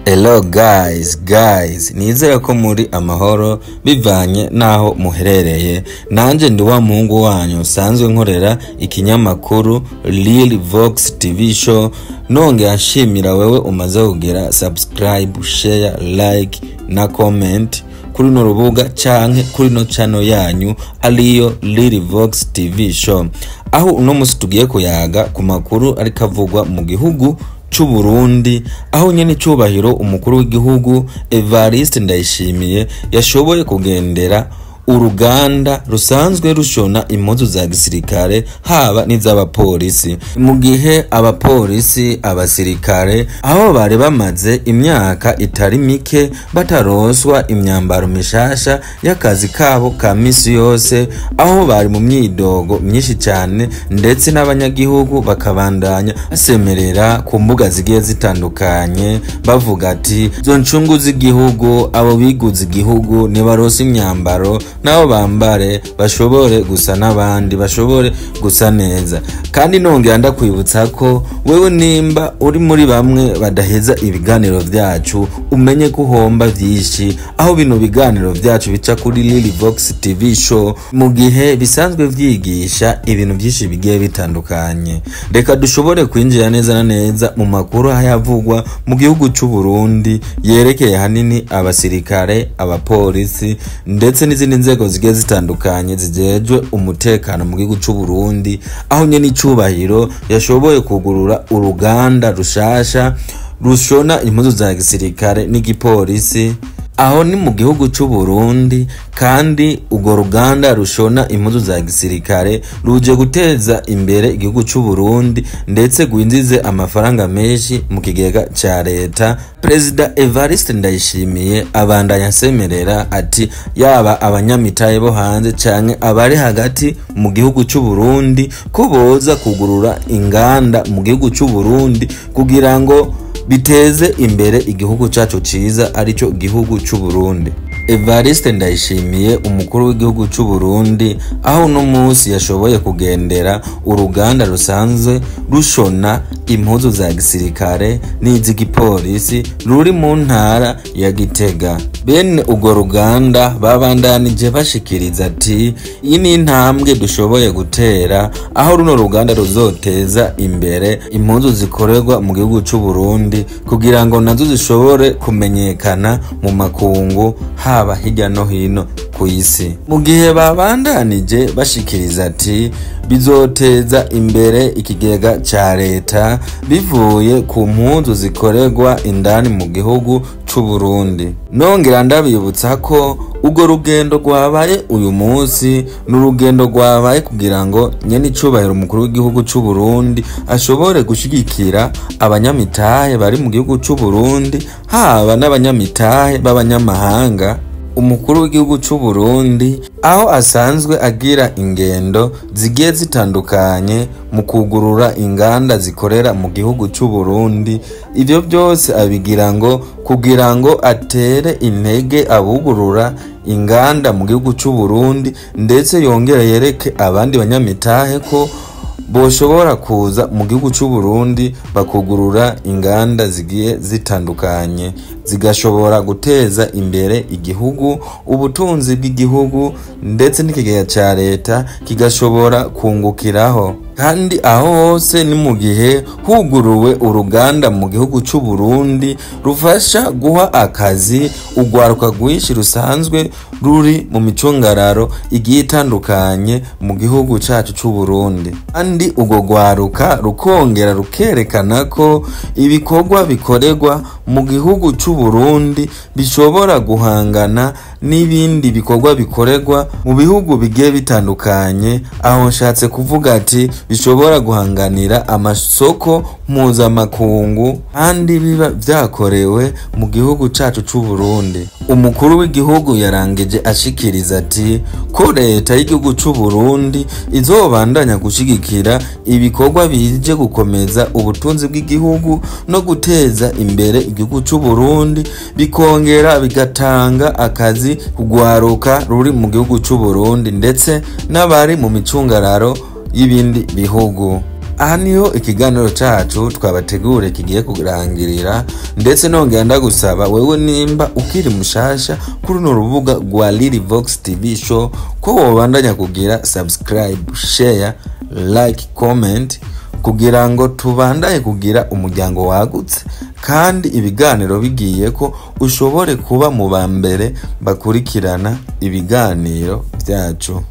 Hello guys, nizera ko muri amahoro bivanye naho muherereye. Nanje ndi wa muhungu wanyu nsanzwe nkorera ikinyamakuru Lil Vox TV Show. Nongera nshimira wewe umaze kugira subscribe, share, like na comment kuri no rubuga canke kuri no channel yanyu aliyo Lil Vox TV Show, aho uno musi tugiye kuyaga ku makuru ariko avugwa mu gihugu c'u Burundi, aho nyene cubahiro umukuru w'igihugu Evariste Ndayishimiye yashoboye kugendera uruganda rusanzwe rushona impuzu za gisirikare haba n'iz'abapolisi. Mu gihe abapolisi, abasirikare aho bari bamaze imyaka itari mike bataronswa imyambaro mishasha y'akazi kabo ka misi yose, aho bari mu myidogo myinshi cyane, ndetse n'abanyagihugu bakabandanya basemerera ku mbuga zigiye zitandukanye bavuga ati zo ncungu z'igihugu, abo biguze igihugu nibaronse imyambaro nabo bambare bashobore gusa n'abandi, bashobore gusa neza. Kandi nongera ndakwibutsa ko wewe nimba uri muri bamwe badaheza ibiganiro vyacu, umenye ko uhomba vyinshi, aho bino biganiro vyacu bica kuri Lil Vox TV Show mu gihe bisanzwe vyigisha ibintu vyinshi bigiye bitandukanye. Reka dushobore kwinjira neza na neza mu makuru hayavugwa mu gihugu c'u Burundi yerekeye hanini abasirikare, abapolisi ndetse n'izindi nzego zigiye zitandukanye zijejwe umutekano mu gihugu c'u Burundi, aho nyene icubahiro yashoboye kugurura uruganda rushasha rushona impuzu za gisirikare n'igipolisi, aho ni mu gihugu c'u Burundi. Kandi urwo ruganda rushona impuzu za gisirikare ruje guteza imbere igihugu c'u Burundi ndetse gwinjize amafaranga menshi mu kigega ca leta. Perezida Evariste Ndayishimiye abandanya asemerera ati yaba abanyamitahe bo hanze canke abari hagati mu gihugu c'u Burundi ko boza kugurura inganda mu gihugu c'u Burundi kugira ngo biteze imbere igihugu cacu ciza arico gihugu c'u Burundi. Evariste Ndayishimiye umukuru w'igihugu c'u Burundi aho uno munsi yashoboye kugendera uruganda rusanzwe rushona impuzu za gisirikare n'iz'igipolisi ruri mu ntara ya Gitega. Bene urwo ruganda babandanije bashikiriza ati iyi ni intambwe dushoboye gutera, aho runo ruganda ruzoteza imbere impuzu zikorerwa mu gihugu c'u Burundi kugira ngo nazo zishobore kumenyekana mu makungu haba hirya no hino ku isi. Mu gihe babandanije bashikiriza ati bizoteza imbere ikigega ca leta bivuye ku mpuzu zikorerwa indani mu gihugu c'u Burundi. Nongera ndabibutsa ko urwo rugendo rwabaye uyu munsi n'urugendo rwabaye kugira ngo nyene icubahiro umukuru w'igihugu c'u Burundi ashobore gushigikira abanyamitahe bari mu gihugu c'u Burundi, haba n'abanyamitahe b'abanyamahanga. Umukuru w'igihugu c'u Burundi aho asanzwe agira ingendo zigiye zitandukanye mu kugurura inganda zikorera mu gihugu c'u Burundi, ivyo byose abigira ngo kugira ngo atere intege abugurura inganda mu gihugu c'u Burundi, ndetse yongere yereke abandi banyamitahe ko boshobora kuza mu gihugu c'u Burundi bakugurura inganda zigiye zitandukanye zigashobora guteza imbere igihugu, ubutunzi bw'igihugu ndetse n'ikigega ca leta kigashobora kungukiraho. Kandi aho hose ni mu gihe huguruwe uruganda mu gihugu c'u Burundi rufasha guha akazi urwaruka rwinshi rusanzwe ruri mu micungararo igiye itandukanye mu gihugu cacu c'u Burundi. Kandi urwo rwaruka rukongera rukerekana ko ibikorwa bikorerwa mu gihugu c'u Burundi bishobora guhangana n'ibindi bikorwa bikorerwa mu bihugu bigiye bitandukanye, aho nshatse kuvuga ati bishobora guhanganira amasoko mpuzamakungu kandi biba vyakorewe mu gihugu cacu c'u Burundi. Umukuru w'igihugu yarangije ashikiriza ati ko leta y'igihugu c'u Burundi izobandanya gushigikira ibikorwa bije gukomeza ubutunzi bw'igihugu no guteza imbere igihugu c'u Burundi, bikongera bigatanga akazi kugwaruka ruri mu gihugu c'u Burundi ndetse n'abari mu micungararo y'ibindi bihugu. Aha niho ikiganiro cacu twabategure kigiye kurangirira, ndetse nongera ndagusaba wewe nimba ukiri mushasha kuri runo rubuga rwa Lily Vox TV Show ko wobandanya kugira subscribe, share, like, comment kugira ngo tubandanye kugira umuryango wagutse, kandi ibiganiro bigiye ko ushobore kuba mu ba mbere bakurikirana ibiganiro byacu.